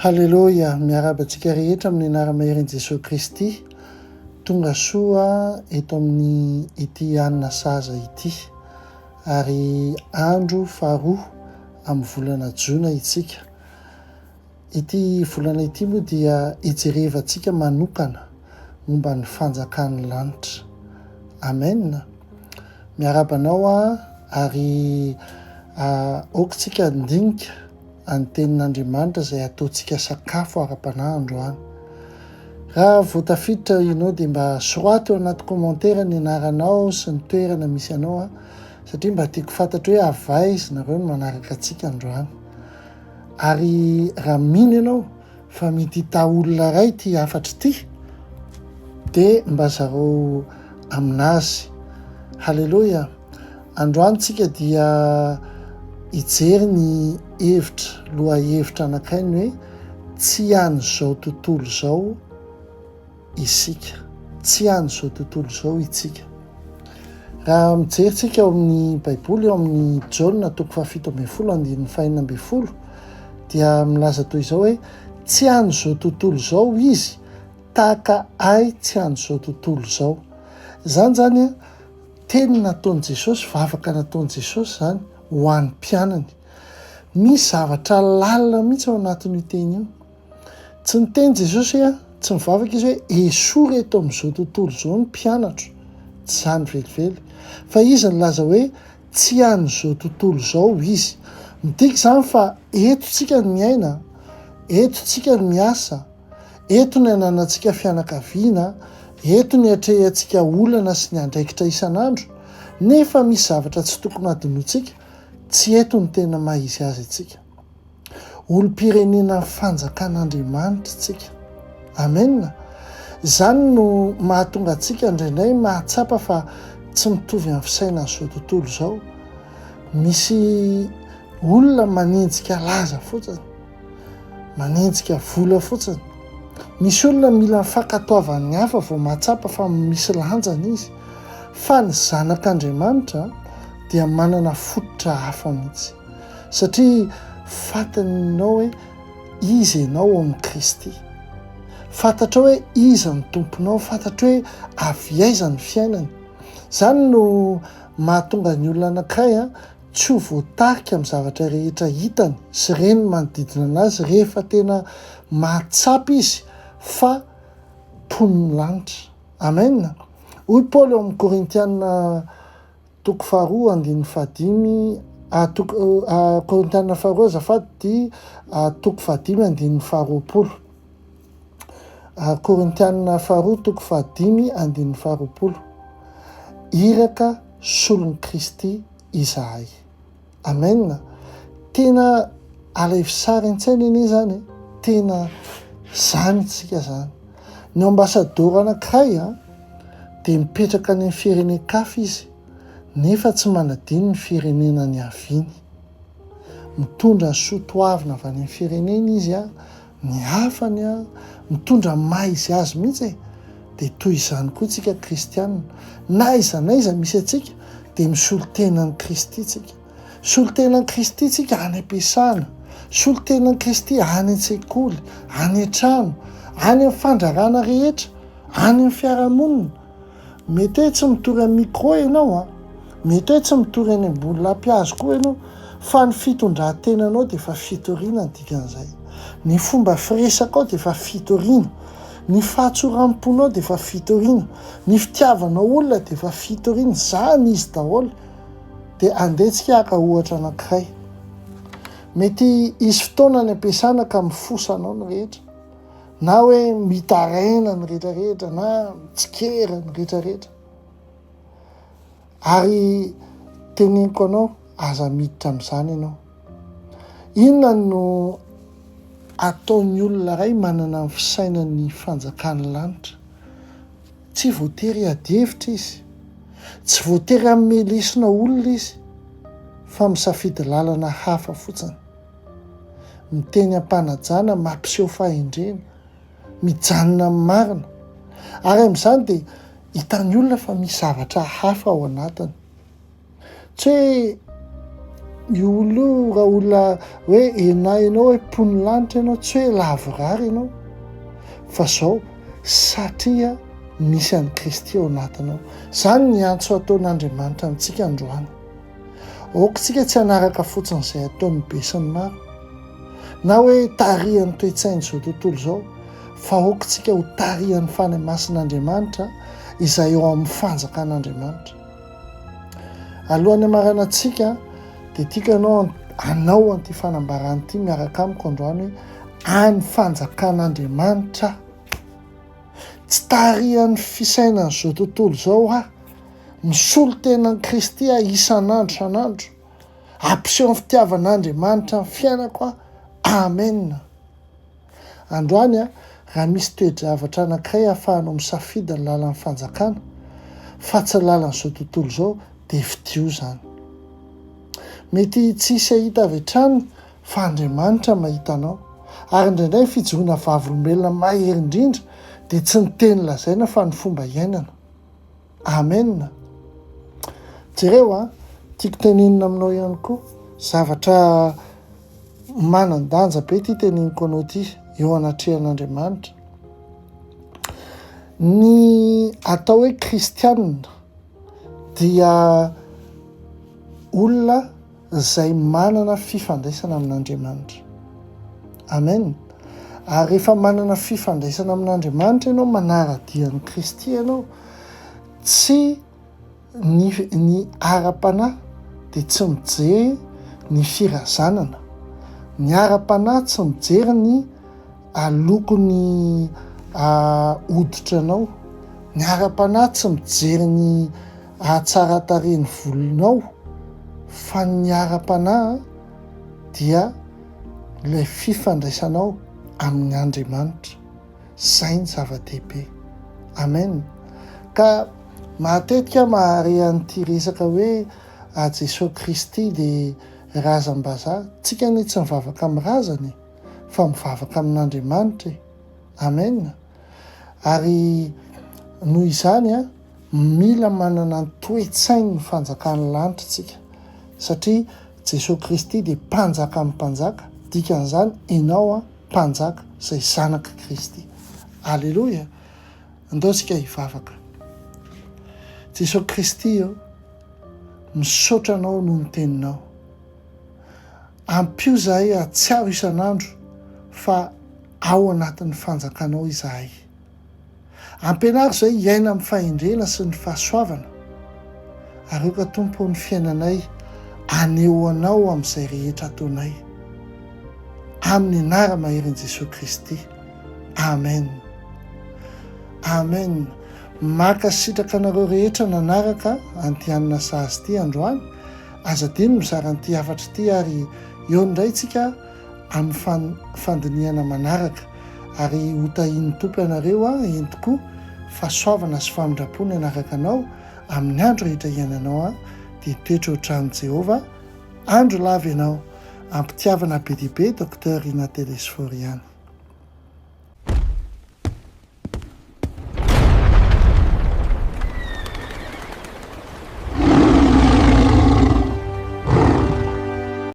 Haleloia! Miarahaba antsika rehetra amin'ny anara-maherin'i Jesoa Kristy. Tonga soa eto amin'ny ity hanina sahaza ity. Ary andro faharoa amin'ny volana jona itsika. Ity volana ity moa dia hijerevantsika manokana momba ny fanjakan'ny lanitra. Amen! Miarahaba anao aho ary aoka tsika handinika an'ny tenin'Andriamanitra izay ataontsika sakafo ara-panahy androany. Raha vao tafiditra ianao dia mba soraty ao anaty commentaire ny anaranao sy ny toerana misy anao a, satria mba tiako fantatro hoe avy aiza nareo no manaraka antsika androany. Ary raha mino ianao fa mety hitaha olona iray ity hafatra ity dia mba zarao aminazy. Haleloia! Androany tsika dia hijery ny hevitra, lohahevitra anankiray ny hoe tsy an'izao tontolo izao isika. Tsy an'izao tontolo izao itsika. Raha mijery tsika ao amin'ny Baiboly, ao amin'ny Jaona toko fahafito ambin'ny folo andininy fahenina ambin'ny folo dia milaza toy izao hoe tsy an'izao tontolo izao izy tahaka ahy tsy an'izao tontolo izao. Izany izany an, teny nataon'i Jesosy, vavaka nataon'i Jesosy izany ho an'ny mpianany. Misy zavatra lalina mihitsy ao anatin'io teny io. Tsy niteny Jesosy hoe, tsy nivavaka izy hoe esory eto amin'izao tontolo izao ny mpianatro. Tsy izany velively. Fa izy nilaza hoe tsy an'izao tontolo izao izy. Midika izany fa eto tsika no miaina, eto tsika no miasa, eto no ananantsika fianakaviana, eto no iatrehantsika olana sy ny andraikitra isan'andro, nefa misy zavatra tsy tokony hadinointsika, tsy eto no tena maha izy azy antsika. Olom-pirenena fanjakan'Andriamanitra isika. Amen. Izany no mahatonga antsika indraindray mahatsapa fa tsy mitovy amin'ny fisainan'izao tontolo izao. Misy olona manenjika laza fotsiny, manenjika vola fotsiny. Misy olona mila ny fankatoavan'ny hafa vao mahatsapa fa misy lanjany izy. Fa ny zanak'Andriamanitra dia manana fototra hafa mihitsy. Satria fantaninao hoe iza ianao ao amin'i Kristy. Fantatrao hoe iza ny Tomponao, fantatrao hoe avy aiza ny fiainany. Izany no mahatonga ny olona anankiray tsy ho voatarika amin'ny zavatra rehetra hitany sy reny manodidina anazy rehefa tena mahatsapa izy fa mponin'ny lanitra. Amen. Hoy Paoly ao amin'ny Korintiana Toko faharoa andininy fahadimy a toko a Korintiana faharoa azafady dia a toko fahadimy andininy faharoapolo. A Korintiana faharoa toko fahadimy andininy faharoapolo. Iraka solon'i Kristy izahay. Amen. Tena alaivo sary an-tsaina anie izany e. Tena zany tsika zany. Ny ambasadaoro anankiray a dia mipetraka any amin'ny firenen-kafa izy nefa tsy manadino ny firenena niaviany. Mitondra ny soa toavina avy any amin'ny fireneny izy a, ny hafany a, mitondra ny maha izy azy mihitsy e. Dia toy izany koa tsika kristianina. Na aiza na aiza misy antsika dia misolo tena an'i Kristy tsika. Solontenan'i Kristy tsika any am-piasana, solontenan'i Kristy any an-tsekoly, any an-trano, any amin'ny fandrarana rehetra, any amin'ny fiarahamonina. Mety hoe tsy mitory amin'ny micro ianao an, mety hoe tsy mitory any ambony lampihazo koa ianao, fa ny fitondran-tenanao dia efa fitoriana ny dikan'izay. Ny fomba firesakao dia efa fitoriana. Ny fahatsoram-ponao dia efa fitoriana. Ny fitiavanao olona dia efa fitoriana. Izany izy daholo. Dia andeha tsika haka ohatra anankiray. Mety hisy fotoana any am-piasana ka mifosa anao ny rehetra. Na hoe mitaraina ny rehetrarehetra na mitsikera ny rehetrarehetra. Ary teneniko anao, aza miditra amin'izany ianao. Inona no ataon'ny olona iray manana ny fisainan'ny fanjakan'ny lanitra? Tsy voatery hiady hevitra izy. Tsy voatery hanome lesona olona izy, fa misafidy lalana hafa fotsiny. Miteny am-panajana, mampiseho fahendrena, mijanona amin'ny marina. Ary amin'izany dia hitan'ny olona fa misy zavatra hafa ao anatiny. Tsy hoe. Io olona io raha olona hoe enà ianao hoe mponin'ny lanitra ianao, tsy hoe lavorary ianao fa zao satria misy an'i Kristy ao anatinao. Zany ny antso ataon'Andriamanitra amintsika androany. Aoka isika tsy hanaraka fotsiny izay ataon'ny besinimaro na hoe tarihan'ny toe-tsain'izao tontolo izao fa aoka isika ho tarihan'ny Fanahy Masin'Andriamanitra izay ao amin'ny fanjakan'Andriamanitra. Alohan'ny hamaranantsika dia tiako ianao hanao an'ity fanambarana ity miaraka amiko androany hoe any fanjakan'Andriamanitra aho. Tsy tarihan'ny fisainan'izao tontolo izao aho. Misolo tena an'i Kristy aho isan'andro isan'andro. Ampiseho ny fitiavan'Andriamanitra ny fiainako aho. Amen. Androany, raha misy toe-javatra anankiray ahafahanao misafidy ny lalan'ny fanjakana, fa tsy ny lalan'izao tontolo izao, dia fidio izany. Mety tsy hisy hahita avy hatrany fa Andriamanitra mahita anao. Ary indraindray ny fijoroana vavolombelona mahery indrindra dia tsy ny teny lazaina fa ny fomba iainana. Amen! Jereo an, tiako tenenina aminao ihany koa, zavatra manan-danja be ity teneniko anao ity eo anatrehan'Andriamanitra. Ny atao hoe kristianina dia olona izay manana fifandraisana amin'Andriamanitra. Amen. Ary rehefa manana fifandraisana amin'Andriamanitra ianao, manara-dia an'i Kristy ianao, tsy ny, ny ara-panahy dia tsy mijery ny firazanana. Ny ara-panahy tsy mijery ny lokon'ny hoditra anao. Ny ara-panahy tsy mijery ny hahatsaran-tarehin'ny volonao fa ny ara-panahy dia ilay fifandraisanao amin'ny Andriamanitra. Izay ny zava-dehibe. Amen. Ka matetika mahare an'ity resaka hoe Jesoa Kristy dia razam-bazaha. Tsika anie tsy mivavaka amin'ny razana e, fa mivavaka amin'Andriamanitra e. Amen. Ary noho izany an, mila manana ny toe-tsain'ny fanjakan'ny lanitra isika, satria Jesoa Kristy dia Mpanjakan'ny mpanjaka, dikan'izany ianao an, mpanjaka izay zanak'i Kristy. Aleloia! Andao isika hivavaka. Jesoa Kristy ô, misaotra Anao noho ny Teninao. Ampio izahay hahatsiaro isan'andro fa ao anatin'ny fanjakanao izahay. Ampianaro izahay hiaina amin'ny fahendrena sy ny fahasoavana. Ary aoka Tompo ô ny fiainanay haneho Anao amin'izay rehetra ataonay. Amin'ny anara-maherin'i Jesoa Kristy. Amen. Amen. Mankasitraka anareo rehetra nanaraka an'ity hanina sahaza ity androany. Aza adino mizara an'ity hafatra ity ary eo indray tsika amin'ny fandinihana manaraka ary ho tahian'ny Tompo ianareo an, eny tokoa, fahasoavana sy famindram-po ny hanaraka anao amin'ny andro rehetra iainanao an, dia hitoetra eo an-tranon'i Jehovah andro lava ianao. Am-pitiavana be dia be Docteur Rina Telesphore ihany.